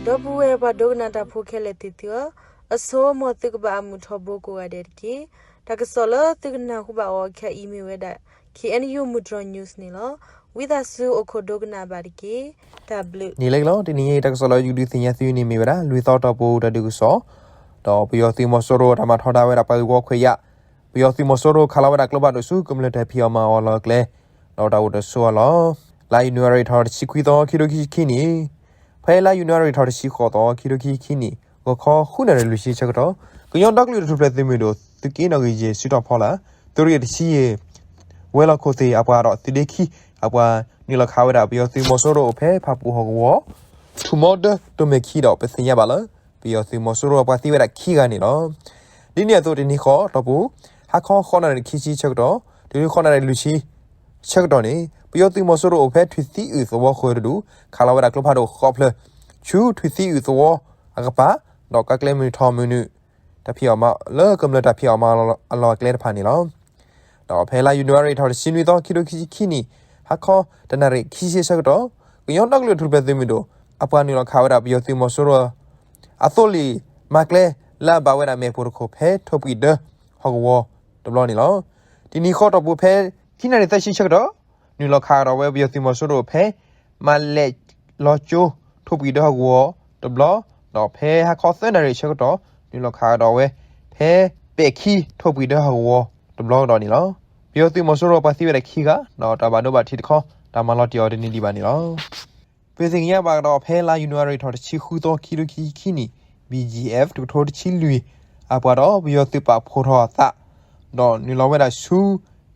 ဒီပုၢ်ဝဲၢ်ပှၤဒိကနၣ်တၢ်ဖိခဲလၢာ်သ့ၣ်သုဧၢ, အဆိ မ်သုကဘၣ်အမုာ်ထီဘိကိးဂၤဒဲးတက့ၢ်. တၢ်ကစီၣ်လၢသုကနၢ်ဟူဘၣ်အီၤခဲအံၤမ့ၢ်ဝဲဒၣ် K N U မုၢ်တြီၤ news န့ၣ်လီၤ. ဝံသးစူၤအိၣ်ခိးဒိကနၣ်ဘၣ်တက့ၢ်. တၢ်ဘျုး န့ၣ်လီၤ. တနံၤအံၤတၢ်ကစီၣ်လၢယကဒုးသ့ၣ်ညါသုန့ၣ်မ့ၢ်ဝဲဒၣ် လွံၢ်သီတီၢ်ပူၤတၢ်ဒုးကစီၣ်, ဒီးပယီၤသုးမီၤစိရိၤတၢ်မၤထီဒါဝဲဒၣ်ပှၤဂ့ၢ်ဝီခွဲးယာ်, ပယီၤသုးမီၤစိရိၤခးလီၤဝဲဒၣ်ကျိဖးဒိၣ်ဆူကမျၢၢ်တၢ်ဖံးအီၣ်မၤအီၣ်အလီၢ်အကျဲ, ဒီးတၢ်အိၣ်တၢ်ဆိးအလီၢ်. လါယနူၤအါရံၤထီၣ်တဆံခွံသီ ခံထိခံဆံခံနံၣ်, ဖဲလါယနူၤအါရံၤထီၣ်တဆံဃိးသီ ခံထိခံဆံခံနံၣ် ဂီၤခီဃုနၣ်ရံၣ်လွံၢ်ဆံဆၢကတီၢ် ကညီဒီကလုာ်တၢ်ထူၣ်ဖျဲးသုးမုၢ်ဒိၣ် သုးက့နီၣ်ဂံၢ်ယဲၢ် စုတီၢ်ဖီလာ် သုးရ့ၣ်တဆံယဲၢ် ဝဲၤလီၢ်ခိၣ်သ့ၣ်အပှၤဒီးသုးဒ့ခံအပှၤ နုာ်လီၤခးဝဲဒၣ်ပယီၤသုးမီၤစိရိၤအိၣ်ဖဲဖၣ်ပူၣ်ဟီၣ်ကဝီၤ ထူၣ်မီဒၢတိၢ်မဲၢ်ခံဒီး ပသ့ၣ်ညါဘၣ်လၢ ပယီၤသုးမီၤစိရိၤအပှၤသံဝဲဒၣ်ခံဂၤန့ၣ်လီၤ. ဒ်န့ၣ်အသိးတနံၤဃီတီၢ်ပူၤ ဟါခီဃိးနၣ်ရံၣ်ခံဆံဆၢကတီၢ် တုၤဃိးနၣ်ရံၣ်လွံၢ်ဆံဆၢကတီၢ်န့ၣ် ပယီၤသုးမီၤစိရိၤအိၣ်ဖဲထွံၣ်သံအုးသဝီဃၢၤတဒူၣ် ခးလီၤဝဲဒၣ်ကျိဖးဒိၣ်ဃိးဖျၢၣ် ဆူထွံၣ်သံအုးသဝီအကပၤ ဒီးကးကျဲမုၢ်ထီၣ်မုၢ်နုာ် တၢ်ဖံးအီၣ်မၤ လၢကမျၢၢ်တၢ်ဖံးအီၣ်မၤအီၣ်အလီၢ်အကျဲတဖၣ်န့ၣ်လီၤ. ဒီးဖဲလါယနူၤအါရံၤထီၣ်တဆံနွံသီ ခံထိခံဆံခံနံၣ် ဟါခီတနၣ်ရံၣ်ခံဆံဆၢကတီၢ် ကညီဒီကလုာ်တၢ်ထူၣ်ဖျဲးသုးမုၢ်ဒိၣ် အပှၤနုာ်လီၤခးဝဲဒၣ်ပယီၤသုးမီၤစိရိၤ အသိလ့ၣ်မၤကျဲ လၢအဘၣ်ဝဲဒၣ်မဲၢ်ပိၢ်တခိၣ်ဖဲထိၣ်ပှံၤဒၢဟီၣ်ကဝီၤတဘျီန့ၣ်လီၤ. တနံၤဃီတီၢ်ပူၤဖဲ ခံနၣ်ရံၣ်သၢဆံဆၢကတီၢ် နုာ်လီၤခးကဒီးဝဲပယီၤသုးမီၤစိရိၤဖဲ မၤလဲၣ်လီၤကၠိ ထိၣ်ပှံၤဒၢဟီၣ်ကဝီၤတဘျီ, ဒီးဖဲဟါခီသၢနၣ်ရံၣ်ဆၢကတီၢ် နုာ်လီၤခးကဒီးဝဲ ဖဲပဲာ်ခံထိၣ်ပှံၤဒၢဟီၣ်ကဝီၤတဘျီကဒီးန့ၣ်လီၤ. ပယီၤသုးမီၤစိရိၤပှၤသံဝဲဒၣ်ခံဂၤ ဒီးတၢ်ဘၣ်ဒိဘၣ်ထံးတခီ တၢ်မၤလီၤတံၢ်အီၤတန့ၢ်ဒံးဘၣ်န့ၣ်လီၤ. ပသ့ၣ်ညါဘၣ်ကဒီးဖဲလါယနူၤအါရံၤထီၣ်တဆံဃုသီ ခံထိခံဆံခံနံၣ် B G F တကထိတဆံလွံၢ် အပှၤဒီးပယီၤသုးပာ်ဖှိၣ်ထီၣ်အသး ဒီးနုာ်လီၤဝဲဒၣ်ဆူ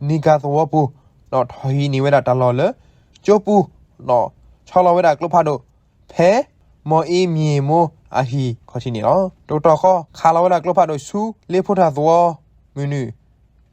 နံၤကၤသဝီပူၤ ဒီးထီၣ်ဟံးန့ၢ်ဝဲဒၣ်တၢ်လီၢ်လၢ ကၠိပူၤ ဒီးဆီလီၤဝဲဒၣ်ကျိဖးဒိၣ် ဖဲ မီၢ်အ့မံၤမိၢ်အဟံၣ်ခီၣ်ထံးန့ၣ်လီၤ. တကတီၢ်ဃီ ခးလီၤဝဲဒၣ်ကျိဖးဒိၣ်ဆူ လ့ဖိထၣ်သဝီ မုၢ်နုာ်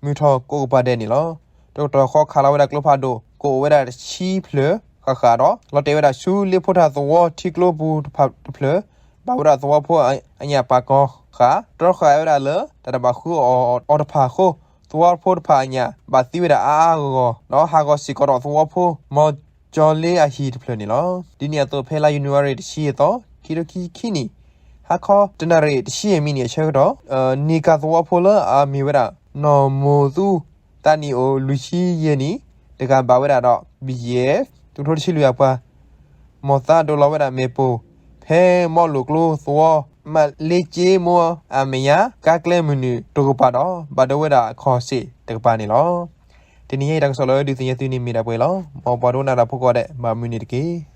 မုၢ်ထီၣ်ကိးကပၤဒဲးန့ၣ်လီၤ. တကတီၢ်ဃီ ခးလီၤဝဲဒၣ်ကျိဖးဒိၣ် ကအိၣ်ဝဲဒၣ်တဆံဖျၢၣ်ဃၣ်ဃၣ်ဒီး လီၤတဲာ်ဝဲဒၣ်ဆူလ့ဖိထၣ်သဝီထံကျိပူၤတဖၣ်တဖျၢၣ်, ဘၣ်ဝဲဒၣ်သဝီဖိအညၣ်ပာ်ကီၤဃာ် တြီဃာ်ဝဲဒၣ်လၢတၢ်တဘၣ်ဃုအီၣ်အီတဖၣ်အဃိ သဝီဖိတဖၣ်အညၣ်ဘၣ်သံဝဲဒၣ်အါအါဂီၢ်ဂီၢ် ဒီးဟးဂီၤစ့ၢ်ကီးဒီးသဝီဖိ မီၤကၠီၤလ့အဟံၣ်တဖျၢၣ်န့ၣ်လီၤ. ဒ်န့ၣ်အသိးဖဲလါယနူၤအါရံၤတဆံယဲၢ်သီ ခံထိခံဆံခံနံၣ် ဟါခီတနၣ်ရံၣ်တဆံယဲၢ်မံးနံးအဆၢကတီၢ် နံၤကၤသဝီဖိလၢအမ့ၢ်ဝဲဒၣ် နီၢ်မိၢ်သူ သးနံၣ်အိၣ်လွံၢ်ဆံယဲၢ်နံၣ် တဂၤဘၣ်ဝဲဒၣ်ဒီး B G F တကထိတဆံလွံၢ်အပှၤ မီၢ်သးဒိးလီၤဝဲဒၣ်မ့ၣ်ပိၢ် ဖဲမီၢ်လိာ်ကျိသဝီ မးလ့ကၠ့မိၢ်အမဲာ်ညါ ကါကျဲမုၢ်နုာ်တကပၤဒီး ဘၣ်ဒိဝဲဒၣ်အခီၣ်စ့ၣ်တကပၤန့ၣ်လီၤ. တနံၤအံၤတၢ်ကစီၣ်လၢဒုးသ့ၣ်ညါသုန့ၣ်မ့ၢ်ဒၣ်ပှဲၤလီၤ. မ်ပှၤဒိကနၣ်တၢ်ဖိကိးဂၤဒဲး ဘၣ်မုာ်န့ၣ်တက့ၢ်.